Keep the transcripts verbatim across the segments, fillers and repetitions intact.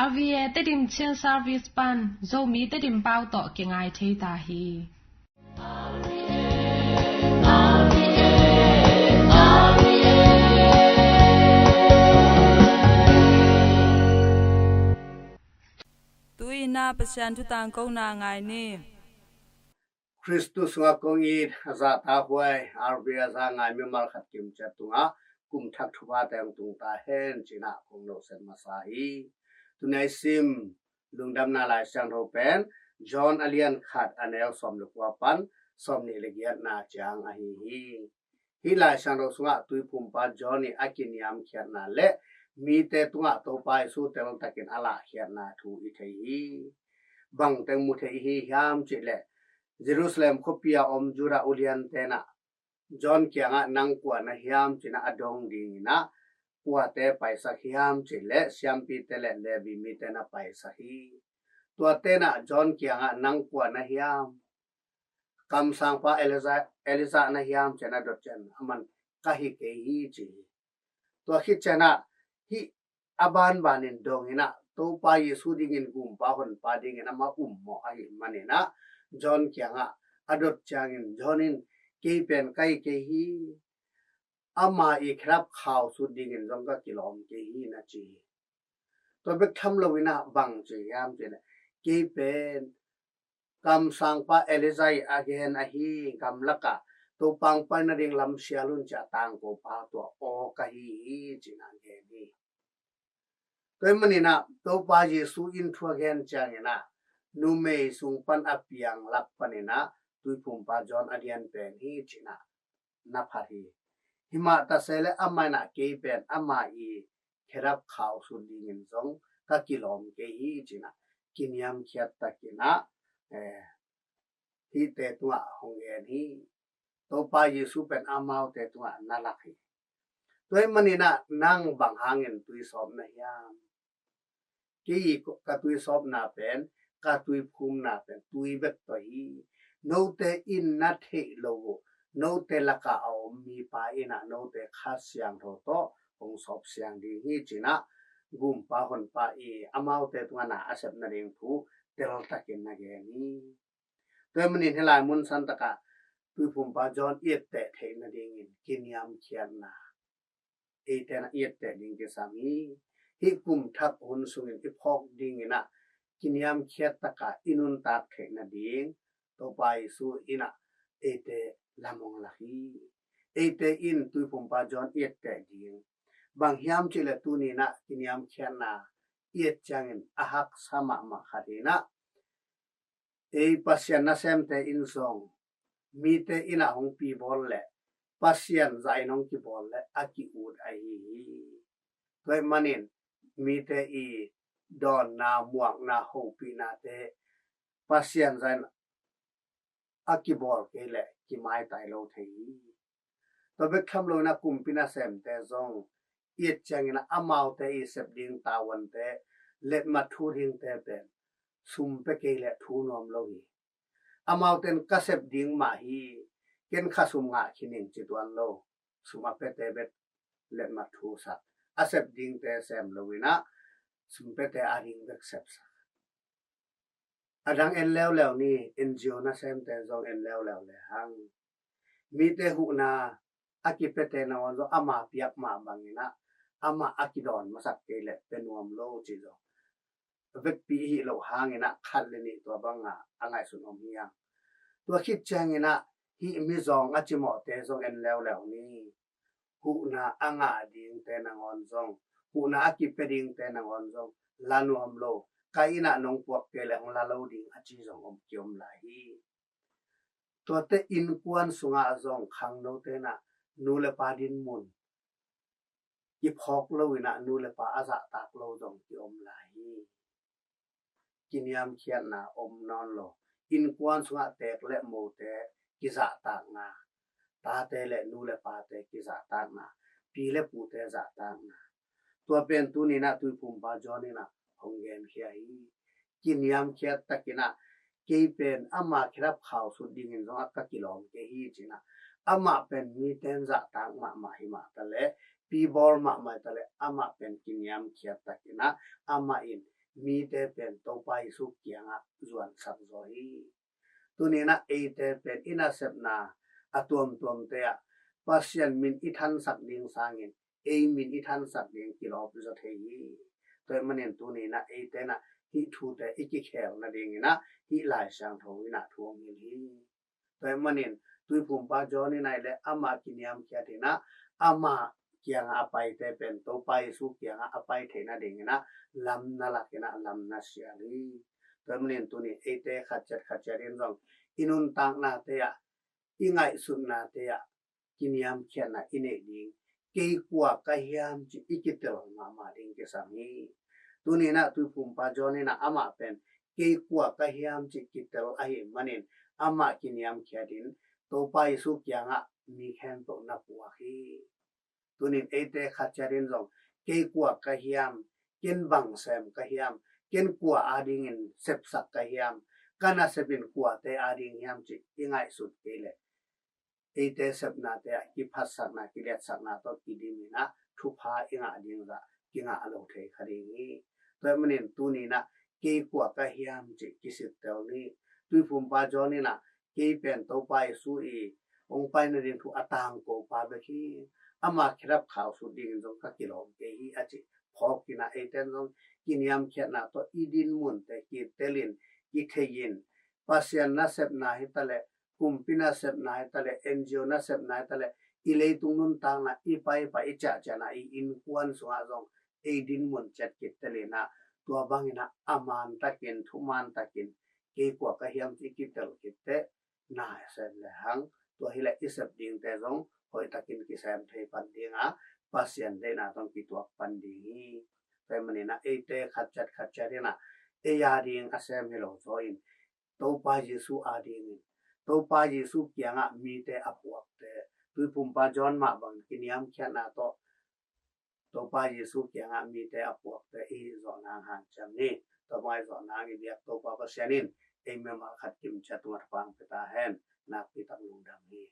R V A Tedim Chin Service pan Zomi Tedim pau tawh kingai thei ta hi. Tu-in ah Pasian thu tangkona ngai ni. Khristu sungah kong it a zahtakhuai R V A za ngai mimal khat kimciat tungah kum thak thupha teng tung ta hen ci-in ah kong nohset masa hi. Tuni a i sim Lungdamna Lai Siangtho pen John a lian khat a neu sawm le kua pan sawm nih le giatna ciang ahi hi. Hih Lai Siangtho sungah Tuiphumpa John ii a kiniamkhiatna le mite tungah Topa Jesu teltakin a lahkhiatna thu i thei hi. Bang teng mu thei i hi hiam cih leh, Jerusalem khuapi a om Judah uliante'n ah John kiangah, "Nang kua na hiam?" ci-in ah a dong dingin ah, "Kuate paisak hiam cih leh siampite le Levi mite na paisak hi." Tuate'n ah John kiangah, "Nang kua na hiam? Kamsangpa Elijah, Elijah na hiam?" ci-in a dot ciangin aman, "Ka hi kei hi," ci hi. Tua khit ciangin ah hih a banbanin dongin ah Topa Jesu dingin, Gumpa Honpa dingin amah ummawh ahih manin ah John kiangah a dot ciangin John in, "Kei pen ka hi kei hi. Ama ii khedap khau sut dingin zong ka kilawm kei hi," na ci hi. Tua bek tham loin ah bang ci hiam cih leh, "Kei pen kamsangpa Elijah ii a gen ahi, gamlakah Topa hong pai nading lam sial un," ci-a a tangkopa tua aw ka hi hi ci-in ah gen hi. Tua ahih manin ah Topa Jesu in thu a gen ciangin ah numei sung pan a piang lak panin ah Tuiphumpa John a lian pen hi ci-in ah na phat hi. Himah ta se leh amah in ah, "Kei pen ama ii khedap khau sut dingin zong ka kilawm kei hi," ci-in ah kiniamkhiat takin ah, eh, hihte tungah hong gen hi. Topa Jesu pen amaute tungah na lak hi. Tua ahih manin ah nang bang hangin tui sawp na hiam? Kei ka tui sawpna pen, ka tui phumna pen tui bek tawh hi. Note in na theih loh uh, note lakah a om mipa in ah note Kha Siangtho tawh hong sawp siang ding hi ci-in ah Gumpa Honpa ii amaute tungah na a sep nading thu teltakin na gen hi. Tua ahih manin hih lai mun santakah Tuiphumpa John i etteh theih nadingin kiniamkhiatna eite'n ah i etteh ding kisam hi. Hih kum thak hun sungin i phawk dingin ah kiniamkhiat takah i nuntak theih nading Topa Jesu in ah eite lam hong lak hi. Eite in Tuiphumpa John i etteh ding bang hiam cih leh, tuni-in ah kiniamkhiatna i et ciangin a haksa mahmah khat in ah, ei Pasian nasemte in zong mite in ah hong pibawl leh Pasian zah in hong kibawl leh a ki-ut ahi hi. Tua ahih manin mite ii dawnna, muakna, hopihnate Pasian zah in a kibawl kei leh kimaitai lo thei hi. Tua bek tham loin ah kumpi nasemte zong i et ciangin ah amaute ii sep ding tavuante, letmat thu dingte pen sum pia kei leh thu nuam lo hi. Amaute in ka sep ding mah hi, ken kha sum ngah khin ing ci tuan lo, sum a piate bek letmat thu sak, a sep dingte sem loin ah sum piate a ding bek sepsak. A dang en leuleu ni, N G O nasemte zong en leuleu lehang, mite huhna a kipiate nangawn zong ama piak mah bangin ah amah a kidawn masak kei leh pia nuam lo cih zong a vekpi i hih loh hangin ah khat le nih tua bangah a ngaihsun om hi hang. Tua khit ciangin ah hih mizawng a cimawhte zong en leuleu ni. Huhna a ngah dingte nangawn zong, huhna a kipia dingte nangawn zong la nuam lo, ka inn ah nong puak kei leh hong la lo ding a ci zong om, kiom lai hi. Tuate innkuan sungah zong khangnote in ah nu le pa dinmun kiphawk loin ah nu le pa a zahtak lo zong kiom lai hi. Kiniamkhiatna om nawn lo. Innkuan sungah teek le mote kizahtakna, tate le nu le pate kizahtakna, pi le pute zahtakna, tua pen tuni-in ah Tuiphumpa John in ah hong genkhia hi. Kiniamkhiat takin ah, kei pen ama khedap khau sut dingin zong a ka kilawm kei hi ci-in ah, amah pen mite in zahtak mahmah hi mah taleh, pibawl mahmah taleh, amah pen kiniamkhiat takin ah, amah in mite pen Topa Jesu kiangah zuansak zaw hi. Tuni-in ah eite pen i nasepna a tuamtuamte ah Pasian min i thansak ding sangin ei min i thansak ding kilawp zaw thei hi. Tua ahih manin tuni-in ah eite in ah hih thute i kikhel nadingin ah hih Lai Siangtho in ah thu hong hilh hi. Tua ahih manin Tuiphumpa John in ah leh amah kiniamkhiat in ah amah kiangah a paite pen Topa Jesu kiangah a pai theih nadingin ah lam na lak in ah lam na sial hi. Tua ahih manin tuni eite khat ciat khat ciat in zong i nuntaknate ah, i ngaihsutnate ah kiniamkhiatna i neih ding, kei kua ka hiam cih i kitel mahmah ding kisam hi. Tuni-in ah Tuiphumpa John in ah amah pen kei kua ka hiam cih kitel ahih manin amah kiniamkhiat in Topa Jesu kiangah mi khempeuh na puak hi. Tuni-in eite khat ciat in zong kei kua ka hiam, ken bang sem ka hiam, ken kua adingin sepsak ka hiam, ka nasep in kuate ading hiam cih i ngaihsut kei leh eite sepnate ah kiphatsakna, kiliatsakna tawh kidim in ah thupha i ngah ding zah kingah lo thei kha ding hi. Tua ahih manin tuni-in ah kei kua ka hiam cih kisittel ni. Tuiphumpa John in ah kei pen Topa Jesu i hong pai nading thu a tangko pa bek hi. Ama khedap khau sut dingin zong ka kilawm kei hi a cih phawk in ah eite in zong kiniamkhiatna tawh i dinmunte kitel in, kithei in, Pasian nasepna hi ta leh, kumpi nasepna hi ta leh, N G O nasepna hi ta leh, i leitung nuntakna i paipai i ciahciahna i innkuan sungah zong ei dinmun ciat kitel in ah tua bangin ah a man takin, thuman takin kei kua ka hiam cih kitel khit teh na sem lehang tua hi leh i sep dingte zong hoih takin kisem thei pan ding a, Pasian deihna tawh kituak pan ding hi. Tua ahih manin ah eite khat ciat khat ciat in ah ei ading a sem hi lo zaw in Topa Jesu adingin, Topa Jesu kiangah mite a puakte, Tuiphumpa John mah bang kiniamkhiatna tawh Topa Jesu kiangah mite a puakte i hih zawh nang hanciam ni. Tua bang i zawh nang i biak Topa Pasian in ei mimal khat kim ciat tungah thupha hong pia ta hen. Nakpi tak lungdam hi.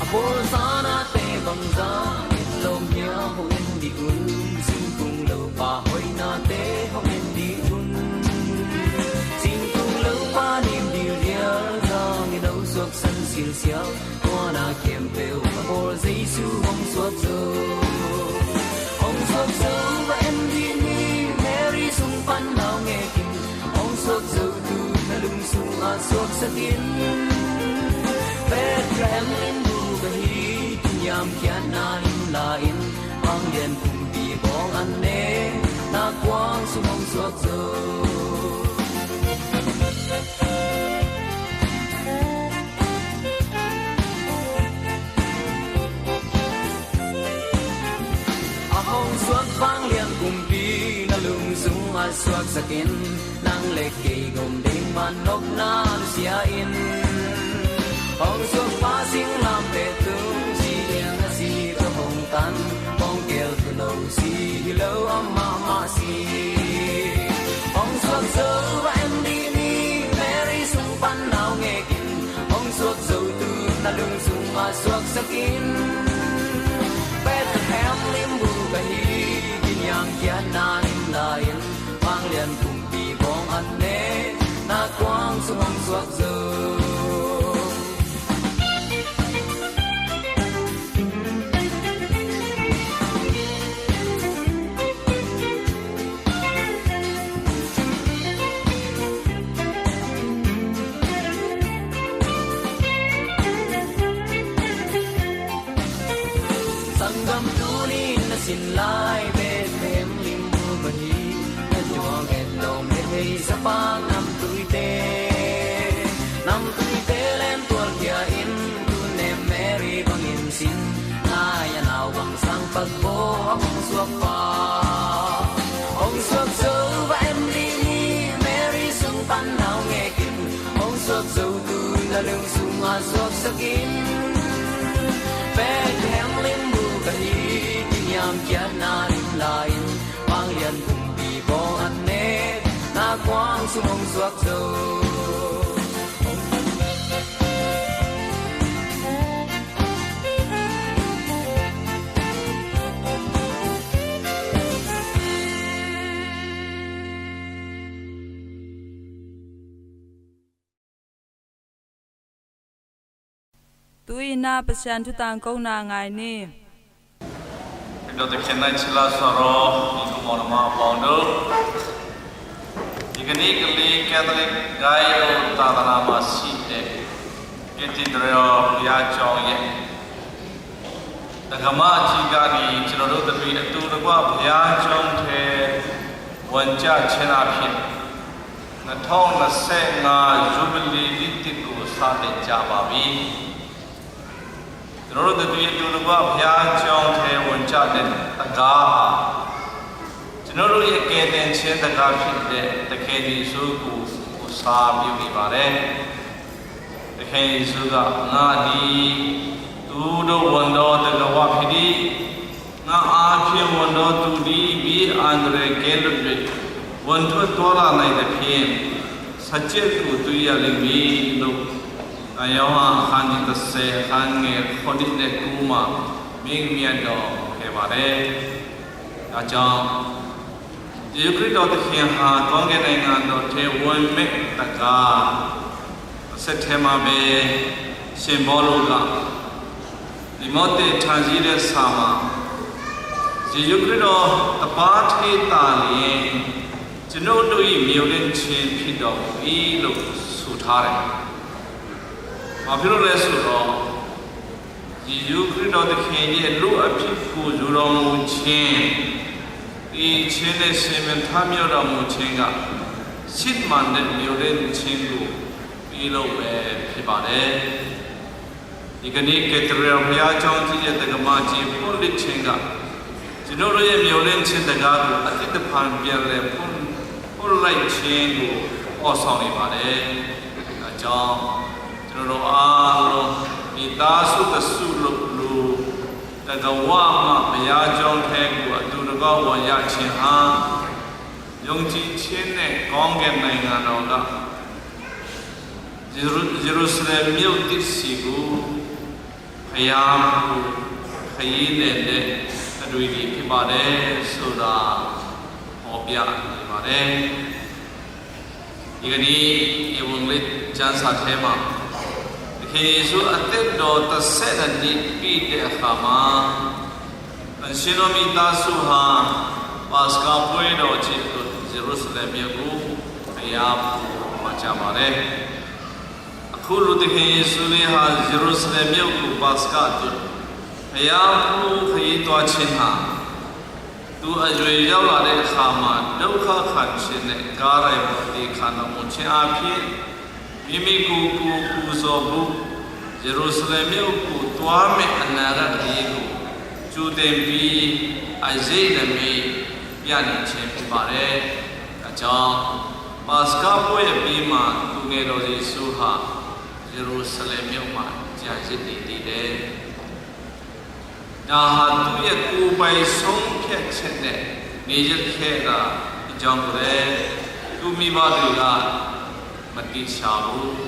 A pawl zan a te bangzah in lawm hia hong en dih un. Singkung lopa hoihnate hong en dih un. Singkung lopa nim dih lial zang in lo suaksan silsial. Tua na khempeuh a pawl Jesu hong suak zo. Hong suak zo va en dih ni, Mary sung pan nau ngek in. Hong suak zo tu na lung sungah suaksak in. Bethlehem lim buk ahi, kiniamkhiatna lim la in. Vanglian kumpi bawng an ne, na kuang sung hong suak zo. A hong suak vanglian kumpi na lung sungah suaksak in. Nang le kei gawm ding man nopna nusia in. Hong suakpa singlamteh tung si in a si tawh hong tan. Bawngkel tulo si hi lo amah mah si. Hong suak zo va en dih ni, Mary sung pan nau ngek in. Hong suak zo tu na lung sungah suaksak in. Bethlehem lim buk ahi, kiniamkhiatna lim la in. Vanglian kumpi bawng an ne, na kuang sung hong suak zo. Sanggam tuni na sin lai Bethlehem lim buk ahi. Na tuang et lawm le hei sapak namtuite, namtuite len tual khia in. Tun nem Mary bangin sin nai a nau bang sang pak bo a hong suakpa. Hong suak zo va en dih ni, Mary sung pan nau ngek in. Hong suak zo tu na lung sungah suaksak in. Bethlehem lim buk ahi, kiniamkhiatna lim la in. Vanglian kumpi bawng an ne, na kuang sung hong suak zo. Tu-in ah Pasian thu tangkona ngai ni. ခရစ်တော်သခင်၌ချစ်လပ်စွာသောညီကောင်မောင်နှမအပေါင်းတို့၊ ဒီကနေ့ကလေးကက်သလစ်ဂိုဏ်းအုပ်သာသနာမှာရှိတဲ့ ကက်သီဒရယ်ဘုရားကျောင်းရဲ့ တက္ကမကြီးကနေ ကျွန်တော်တို့တတွေအတူတကွဘုရားကျောင်းထဲဝင်ကြခြင်းအဖြစ် နှစ်ထောင်နှစ်ဆယ့်ငါး ယူဘလီနှစ်သစ်ကို စတင်ကြပါပြီ။ ကျွန်တော်တို့တတွေအတူတကွဘုရားကျောင်းထဲဝင်ကြတဲ့တံခါးဟာ ကျွန်တော်တို့ရဲ့ကယ်တင်ခြင်းတံခါးဖြစ်တဲ့သခင်ယေရှုကို ကိုယ်စားပြုနေပါတယ်။ သခင်ယေရှုက "ငါသည် သူတို့ဝန်တော်တံခါးဝဖြစ်သည်။ ငါအားဖြင့်ဝန်တော်သူသည် ဘေးအန္တရာယ်ကင်းလွတ်၍ ဝင်ထွက်သွားလာနိုင်သဖြင့် စကြက်ကို တွေ့ရလိမ့်မည်" လို့ ယောဟန်အခန်းကြီးတစ်ဆယ် အခန်းငယ်ခုနစ်နဲ့ကိုးမှာ မိန့်မြတ်တော်မူခဲ့ပါတယ်။ ဒါကြောင့် ယေရှုခရစ်တော်သခင်ဟာ ကောင်းကင်နိုင်ငံတော်ထဲဝင်မဲ့တံခါး၊ တစ်ဆက်ထဲမှာပဲ ရှင်ပေါလုက တိမောသေထံကြီးတဲ့စာမှာ ယေရှုခရစ်တော်တစ်ပါးတည်းသာလျှင် ကျွန်ုပ်တို့၏မျှော်လင့်ခြင်းဖြစ်တော်မူ၏လို့ဆိုထားတယ်။ ဘာဖြစ်လို့လဲဆိုတော့ ယေရှုခရစ်တော်သခင်ရဲ့လူအဖြစ်ကိုယူတော်မူခြင်း၊ သေခြင်းနဲ့ရှင်ပြန်ထမြောက်တော်မူခြင်းက စစ်မှန်တဲ့မျှော်လင့်ခြင်းကိုပြုလုပ်ပဲဖြစ်ပါတယ်။ ဒီကနေ့ ကက်သီဒရယ်ဘုရားကျောင်းကြီးရဲ့တက္ကမကြီးဖွင့်လှစ်ခြင်းက ကျွန်တော်တို့ရဲ့မျှော်လင့်ခြင်းတံခါးကို အသစ်တစ်ဖန်ပြန်လည်ဖွင့်၊ ဖွင့်လိုက်ခြင်းကို ဖော်ဆောင်နေပါတယ်။ ဒါကြောင့် ကျွန်တော်တို့အားလုံး မိသားစုတစ်စုလိုလို တကဝမှ ဘုရားကျောင်းထဲကို အတူတကွဝင်ရခြင်းဟာ ယုံကြည်ခြင်းနဲ့ ကောင်းကင်နိုင်ငံတော်က ယေရု၊ ယေရုရှလင်မြို့သစ်ဆီကို ဘုရားကို ခရီးသည်နဲ့ အတွေ့အကြုံဖြစ်ပါတယ်ဆိုတာ ဖော်ပြနေပါတယ်။ ဒီကနေ့ ဧဝံဂေလိကျမ်းစာထဲမှာ သခင်ယေရှုအသက်တော် တစ်ဆယ့်နှစ်နှစ်ပြည့်တဲ့အခါမှာ သန့်ရှင်းသောမိသားစုဟာ ပါစကာပွဲတော်ချစ်ကို ယေရုရှလင်မြို့ကို ဘုရားကို သွားကြပါတယ်။ အခုလို သခင်ယေရှုလေးဟာ ယေရုရှလင်မြို့ကို ပါစကာအတွက် ဘုရားကို ခရီးသွားခြင်းဟာ သူအရွယ်ရောက်လာတဲ့အခါမှာ ဒုက္ခခံခြင်းနဲ့ ကားတိုင်ပေါ်တင်ခံတော်မူခြင်းအားဖြင့် မိမိကိုယ်ကိုယ်ပူဇော်ဖို့ ယေရုရှလင်မြို့ကိုသွားမယ့်အနာဂတ်အရေးကို ကြိုတင်ပြီး အရိပ်အမြွက်ပြနေခြင်းဖြစ်ပါတယ်။ ဒါကြောင့် ပါစကာပွဲအပြီးမှာ သူငယ်တော်ယေရှုဟာ ယေရုရှလင်မြို့မှာ ကျန်ရစ်နေသေးတယ်။ ဒါဟာ သူ့ရဲ့ကိုယ်ပိုင်ဆုံးဖြတ်ချက်နဲ့ နေရပ်ခဲ့တာအကြောင်းကိုလည်း သူ့မိဘတွေက မသိချင်ဘူး။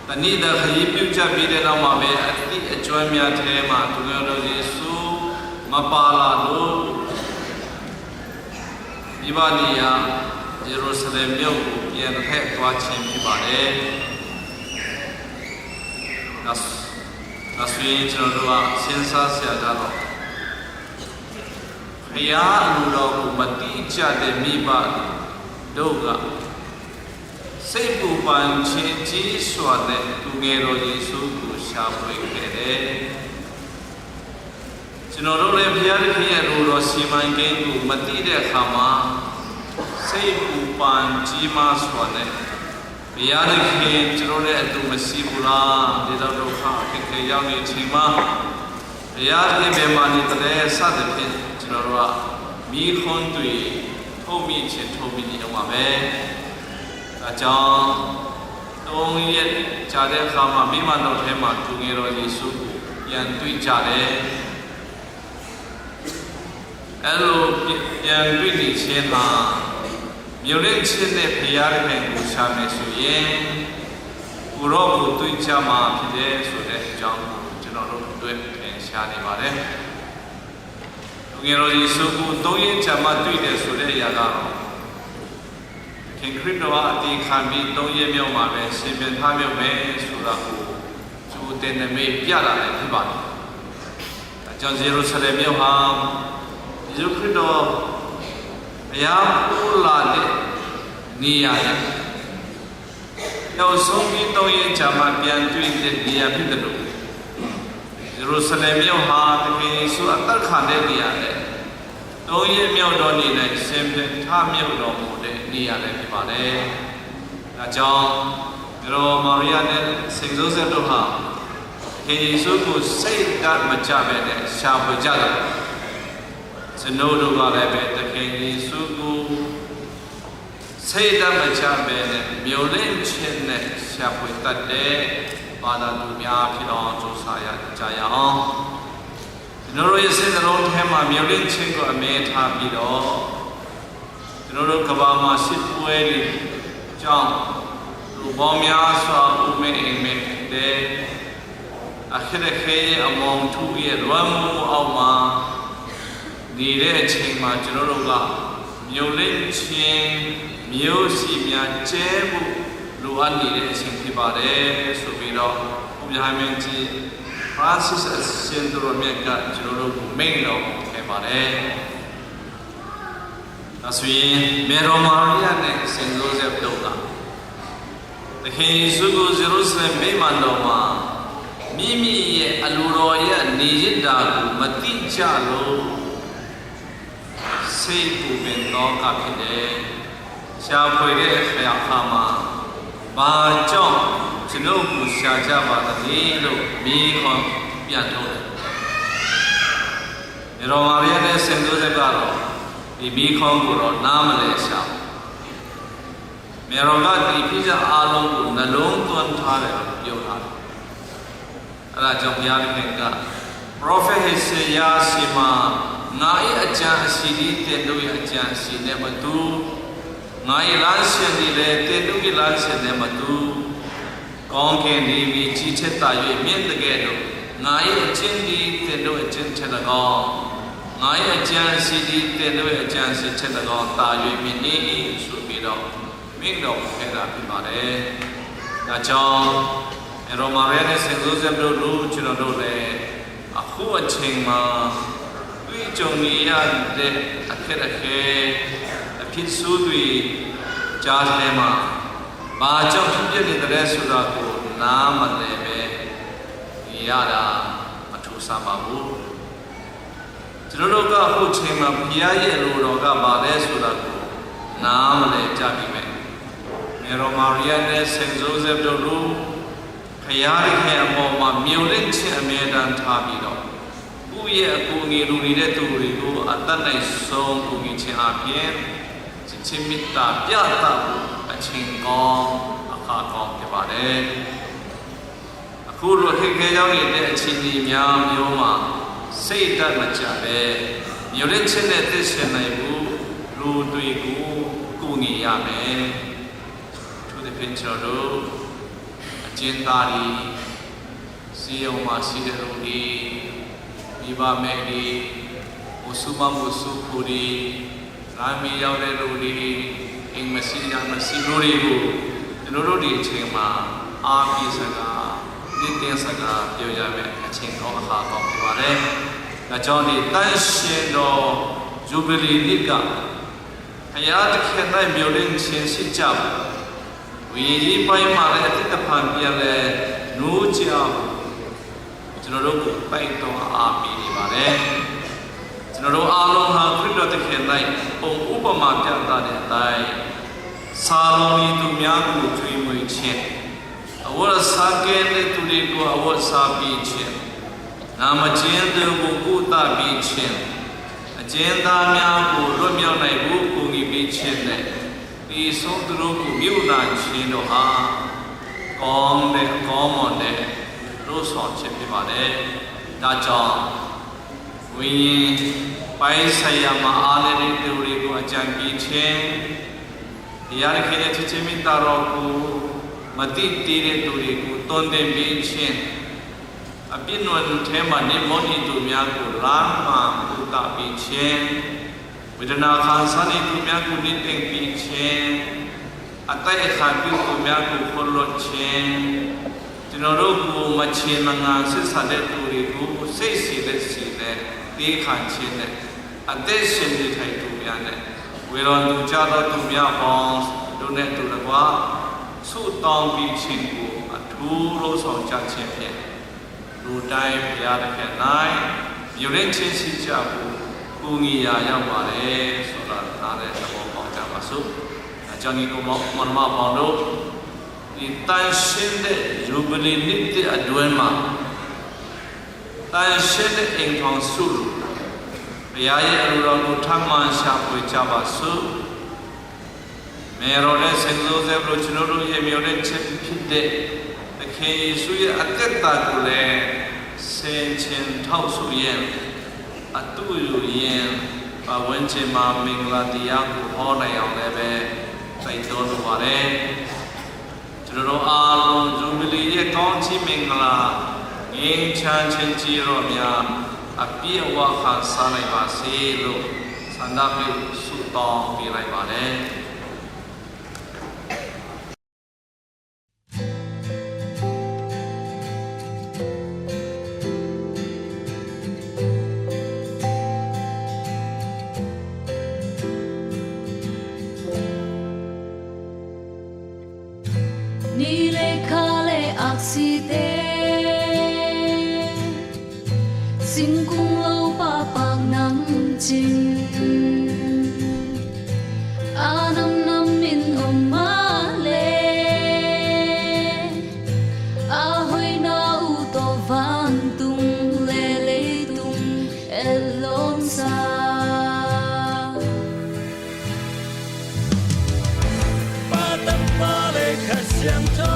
တစ်နှစ်သာခရီးပြုတ်ကျပြီးတဲ့နောက်မှာပဲ အသိအကျွမ်းများထဲမှာ သူငယ်တော်ယေရှုမပါလာလို့ မိဘနေရာ ယေရုရှလင်မြို့ကို ပြန်လှည့်သွားခြင်းဖြစ်ပါတယ်။ ဒါဆို၊ ဒါဆိုရင် ကျွန်တော်တို့က စဉ်းစားစရာကတော့ ဘုရားအလိုတော်ကို မတိကျတဲ့မိဘတို့က စိတ်ပူပန်ခြင်းကြီးစွာနဲ့ သူငယ်တော်ယေရှုကို ရှာဖွေခဲ့တယ်။ ကျွန်တော်တို့လည်း ဘုရားသခင်ရဲ့အလိုတော်စီမံကိန်းကို မသိတဲ့အခါမှာ စိတ်ပူပန်ကြီးမားစွာနဲ့ ဘုရားသခင် ကျွန်တော်နဲ့အတူမရှိဘူးလား၊ ဒီလောက်ဒုက္ခအခက်အခဲရောက်နေချိန်မှာ ဘုရားသခင်ဘယ်မှာနေသလဲ စသဖြင့် ကျွန်တော်တို့က မေးခွန်းတွေ ထုတ်မိချင်ထုတ်မိနေအောင်ပါပဲ။ ဒါကြောင့် သုံးရက်ကြာတဲ့အခါမှာ မိမတော်ထဲမှာ သူငယ်တော်ယေရှုကို ပြန်တွေ့ကြတယ်။ အဲ့လိုပြန်တွေ့နေခြင်းဟာ မျှော်လင့်ခြင်းနဲ့ ဘုရားသခင်ကို ရှာမယ်ဆိုရင် ကိုယ်တော်ကိုတွေ့ကြမှာဖြစ်တယ်ဆိုတဲ့အကြောင်းကို ကျွန်တော်တို့အတွက် ထင်ရှားနေပါတယ်။ သူငယ်တော်ယေရှုကို သုံးရက်ကြာမှတွေ့တယ်ဆိုတဲ့အရာကတော့ ခင်ခရစ်တော်ကအသေခံပြီး သုံးရက်မြောက်မှာပဲ ရှင်ပြန်ထမြောက်မယ်ဆိုတာကို သူ ကိုယ်တိုင်နဲ့ မိန့်ပြလာတယ် ဖြစ်ပါတယ်။ ဒါကြောင့် ယေရုရှလင်မြို့ဟာ ယေရှုခရစ်တော် ဘုရားပို့လာတဲ့ နေရာနဲ့ ပျောက်ဆုံးပြီး သုံးရက်ကြာမှ ပြန်တွေ့တဲ့ နေရာဖြစ်သလို၊ ယေရုရှလင်မြို့ဟာ သခင်ယေရှု အသတ်ခံတဲ့နေရာနဲ့ သုံးရက်မြောက်သောနေ့၌ ရှင်ပြန်ထမြောက်တော်မူတဲ့ နေရာလည်း ဖြစ်ပါတယ်။ ဒါကြောင့် မရော်မာရိယနဲ့ စိန့်ယိုးစက်တို့ဟာ သခင်ယေရှုကို စိတ်ဓာတ်မကျဘဲနဲ့ ရှာဖွေကြသလို၊ ကျွန်ုပ်တို့ကလည်းပဲ သခင်ယေရှုကို စိတ်ဓာတ်မကျဘဲနဲ့ မျှော်လင့်ခြင်းနဲ့ ရှာဖွေတတ်တဲ့ ဘာသာသူများ ဖြစ်အောင် ကြိုးစားရကြရအောင်။ ကျွန်တော်တို့ရဲ့ စိတ်နှလုံးထဲမှာ မျှော်လင့်ခြင်းကို အမြဲထားပြီးတော့၊ ကျွန်တော်တို့ ကမ္ဘာမှာ စစ်ပွဲတွေကြောင့် လူပေါင်းများစွာ အိုးမဲ့အိမ်မဲ့ဖြစ်တယ်။ အခက်အခဲရဲ့ အမှောင်ထုရဲ့ လွှမ်းမိုးမှုအောက်မှာ နေတဲ့အချိန်မှာ ကျွန်တော်တို့က မျှော်လင့်ခြင်း မျိုးစေ့များ ကျဲဖို့ လိုအပ်နေတဲ့အချိန် ဖြစ်ပါတယ်ဆိုပြီးတော့ ပုပ်ရဟန်းမင်းကြီး ဖရန်စစ် အရှင်သူတော်မြတ်က ကျွန်တော်တို့ကို မိန့်တော်မူခဲ့ပါတယ်။ ဒါဆိုရင် မရော်မာရိယနဲ့ စိန့်ယိုးစက်တို့က သခင်ယေရှုကို ယေရုရှလင်ဗိမာန်တော်မှာ မိမိရဲ့ အလိုတော်အရ နေရစ်တာကို မသိကြလို့ စိတ်ပူပင်သောကဖြစ်တယ်။ ရှာဖွေတဲ့အခါမှာ ဘာကြောင့် ကျွန်ုပ်ကို ရှာကြပါသလဲလို့ မေးခွန်းပြန်ထုတ်တယ်။ မရော်မာရိယနဲ့ စိန့်ယိုးစက်ကတော့ ဒီမေးခွန်းကိုတော့ နားမလည်ရှာဘူး။ မရော်က ဒီဖြစ်ရပ်အားလုံးကို နှလုံးသွင်းထားတယ်လို့ ပြောထားတယ်။ အဲဒါကြောင့် ဘုရားသခင်က ပရောဖက်ဟေဇေယျဆီမှာ ငါ၏အကြံအစည်သည် သင်တို့၏အကြံအစည်နှင့်မတူ၊ ငါ၏လမ်းစဉ်သည်လည်း သင်တို့၏လမ်းစဉ်နှင့်မတူ။ ကောင်းကင်သည် မြေကြီးထက်သာ၍ မြင့်သကဲ့သို့ ငါ၏အကျင့်သည် သင်တို့အကျင့်ထက်၎င်း၊ ငါ၏အကြံအစည်သည် သင်တို့၏အကြံအစည်ထက်၎င်း သာ၍မြင့်၏ဆိုပြီးတော့ မိန့်တော်မူခဲ့တာ ဖြစ်ပါတယ်။ ဒါကြောင့် မရော်မာရိယနဲ့ စိန့်ယိုးစက်တို့လို ကျွန်တော်တို့လည်း အခုအချိန်မှာ တွေ့ကြုံနေရတဲ့ အခက်အခဲ အဖြစ်ဆိုးတွေကြားထဲမှာ ဘာကြောင့်ဖြစ်ပျက်နေသလဲဆိုတာကို နားမလည်ပဲ နေရတာ မထူးဆန်းပါဘူး။ ကျွန်တော်တို့က အခုချိန်မှာ ဘုရားရဲ့အလိုတော်က ဘာလဲဆိုတာကို နားမလည်ကြပေမဲ့၊ မရော်မာရိယနဲ့ စိန့်ယိုးစက်တို့လို ဘုရားသခင်အပေါ်မှာ မျှော်လင့်ခြင်း အမြဲတမ်းထားပြီးတော့၊ သူ့ရဲ့အကူအညီ လိုနေတဲ့သူတွေကို အတတ်နိုင်ဆုံး ကူညီခြင်းအားဖြင့် ချစ်ခြင်းမေတ္တာ ပြသဖို့ အချိန်ကောင်း အခါကောင်း ဖြစ်ပါတယ်။ အခုလို အခက်အခဲရောက်နေတဲ့ အခြေအနေများမျိုးမှာ စိတ်ဓာတ်မကျပဲ မျှော်လင့်ခြင်းနဲ့ အသက်ရှင်နိုင်ဖို့ လူတွေကို ကူညီရမယ်။ အထူးသဖြင့် ကျွန်တော်တို့ အကျဉ်းသားတွေ၊ ဆေးရုံမှာရှိတဲ့လူတွေ၊ မိဘမဲ့တွေ၊ ကိုယ်ဆူမကိုယ်ဆူခွေတွေ၊ လမ်းမရောက်တဲ့လူတွေ၊ အိမ်မရှိယာမရှိလူတွေကို ကျွန်တော်တို့ ဒီအချိန်မှာ အားပေးစကား၊ နှစ်သိမ့်စကား ပြောရမယ့် အချိန်ကောင်း အခါကောင်း ဖြစ်ပါတယ်။ ဒါကြောင့် ဒီသန့်ရှင်သော ဂျူဘလီနှစ်က ဘုရားသခင်၌ မျှော်လင့်ခြင်းရှိကြဖို့၊ ဝိညာဉ်ရေးပိုင်းမှာလည်း အသစ်တဖန် ပြန်လည်နိုးကြဖို့ ကျွန်တော်တို့ကို တိုက်တွန်းအားပေးနေပါတယ်။ ကျွန်တော်တို့အားလုံးဟာ ခရစ်တော်သခင်၌ ပုံဥပမာ ပြသတဲ့အတိုင်း ဆာလောင်နေသူများကို ကျွေးမွေးခြင်း၊ အဝတ်အစားကင်းတဲ့သူတွေကို အဝတ်အစားပေးခြင်း၊ နာမကျန်းသူကို ကုသပေးခြင်း၊ အကျဉ်းသားများကို လွတ်မြောက်နိုင်ဖို့ ကူညီပေးခြင်းနဲ့ သေဆုံးသူတို့ကို မြှုပ်နှံခြင်းတို့ဟာ ကောင်းတဲ့၊ ကောင်းမွန်တဲ့ လုပ်ဆောင်ချက် ဖြစ်ပါတယ်။ ဒါကြောင့် ဝိညာဉ်ပိုင်းဆိုင်ရာမှာ အားနည်းတဲ့သူတွေကို အကြံပေးခြင်း၊ ဘုရားသခင်ရဲ့ ချစ်ခြင်းမေတ္တာတော်ကို မသိသေးတဲ့သူတွေကို သွန်သင်ပေးခြင်း၊ အပြစ်ဒဏ်ထဲမှာ နစ်မိတ်နေသူများကို လမ်းမှန်ပို့သပေးခြင်း၊ ဝေဒနာခံစားနေသူများကို နှစ်သိမ့်ပေးခြင်း၊ အတိုက်အခံပြုသူများကို ခွင့်လွှတ်ခြင်း၊ ကျွန် ကျွန်တော်တို့ကို မချေမငါ ဆက်ဆံတဲ့သူတွေကို စိတ်ရှည်လက်ရှည်နဲ့ သည်းခံခြင်းနဲ့ အသက်ရှင်နေထိုင်သူများနဲ့ ဝေလွန်သူကျသောသူများအပေါင်းတို့နှင့်အတူတကွ ဆုတောင်းပြီးခြင်းကို အထူးလုပ်ဆောင်ကြခြင်းဖြင့် လူတိုင်းဘုရားသခင်၌ မျှော်လင့်ခြင်းရှိကြဖို့ ကူညီရာရောက်ပါတယ်ဆိုတာ နားလည်သဘောပေါက်ကြပါစို့။ အကြောင်းဒီကို မောင်မောင်နှမပေါင်းတို့ ဒီသန့်ရှင်းတဲ့ ယူဘလီနှစ်သစ်အတွင်းမှာ သန့်ရှင်းတဲ့ အိမ်ထောင်စုလို ဘုရားရဲ့အလိုတော်ကို ထပ်မံရှာဖွေကြပါစို့။ မင်းတော်နဲ့ စင်သိုးစဲဘလို ကျွန်တော်တို့ရဲ့ မျှော်လင့်ချက်ဖြစ်တဲ့ သခင်ယေရှုရဲ့အသက်တာကိုလည်း ဆင်ခြင်ထောက်ဆုရင်း အတူယူရင်း ပတ်ဝန်းကျင်မှာ မင်္ဂလာတရားကို ဟောနိုင်အောင်လည်းပဲ တိုက်တွန်းလိုပါတယ်။ ကျွန်တော်တို့အားလုံး ယူဘလီရဲ့ ကောင်းချီးမင်္ဂလာ ငြိမ်းချမ်းခြင်း ကြေးရောများ အပြည့်အဝ ခံစားနိုင်ပါစေလို့ ဆန္ဒပြုဆုတောင်းပေးလိုက်ပါတယ်။ Ni le kha le aksi te, singkung lo papak nam cing, a nam nam in om mah le, a hoihna uh tawh vantung le leitung etlawmsa. Pa, Tapa le Kha Siangtho,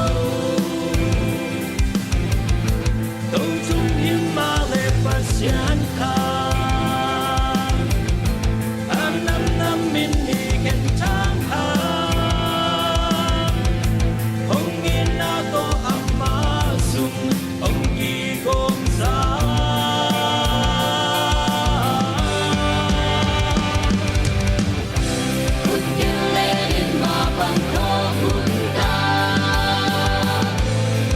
to tung hi mah le Pasian kha, a nam nam in i khen thang hang, hong itna tawh amah sung hong kigawmsa. Khut gil le in mah pan khawm un ta,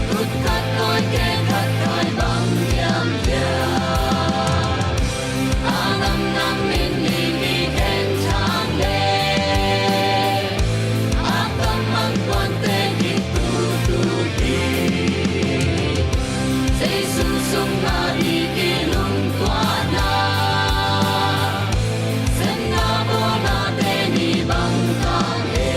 khut khat tawi keh khat tawi bang hiam hiam. A nam nam in i mi khen thang le, a tam mang tuan te ki tu tu ki. Jesu sung na i ki lung tuan na, sem na bawl na te ni bang ta he.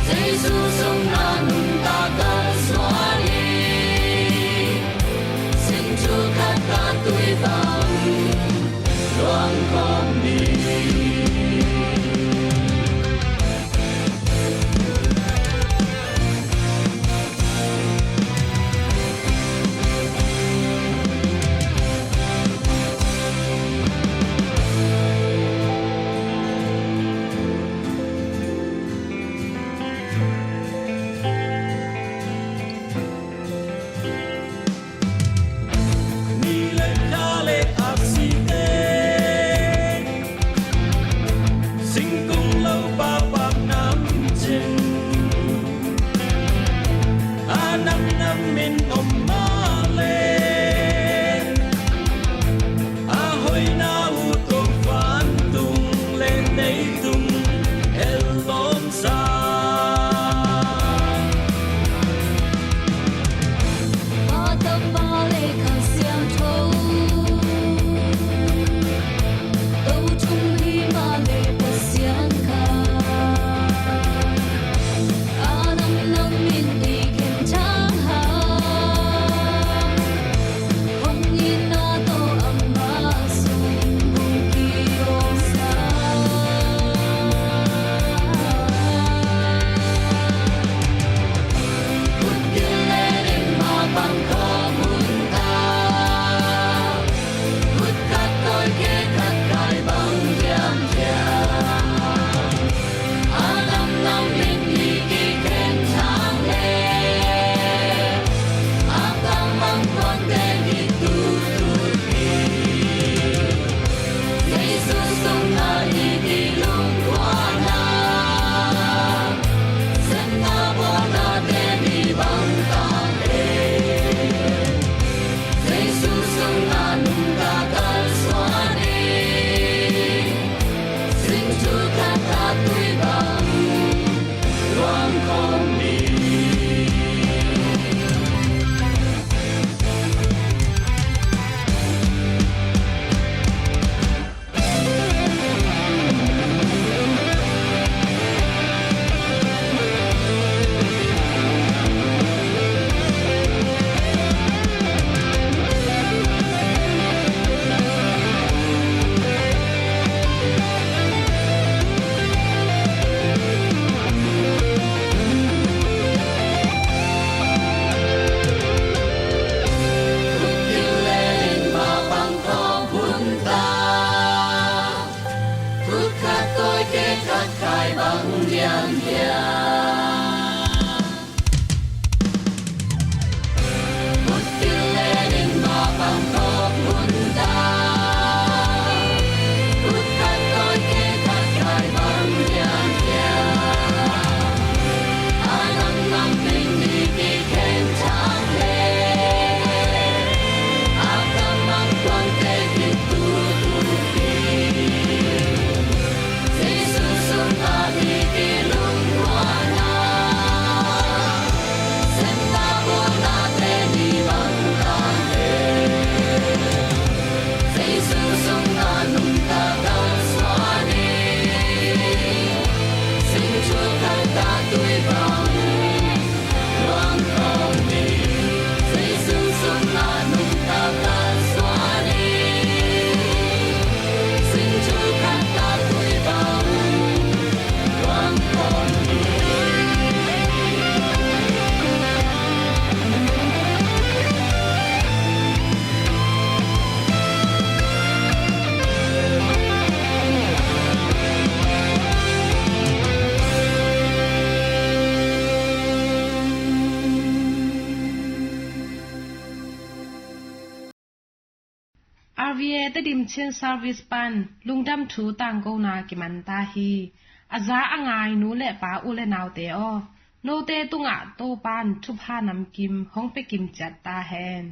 Jesu sung na nuntak kal suan hi. Sing thu khat ka tui bang luang kawm ni. Ni le kha le aksi te, singkung lo papak nam cing, a nam nam in om mah le, a hoihna uh tawh vantung le leitung etlawmsa. Pa, Tapa le Kha Siangtho, to tung hi mah le Pasian kha, a nam nam in i khen thang hang, R V A Tedim Chin Service pan lungdam thu tangkona kiman ta hi. A za a ngai nu le pa, u le naute aw, note tungah Topan thupha namkim hong pia kim ciat ta hen.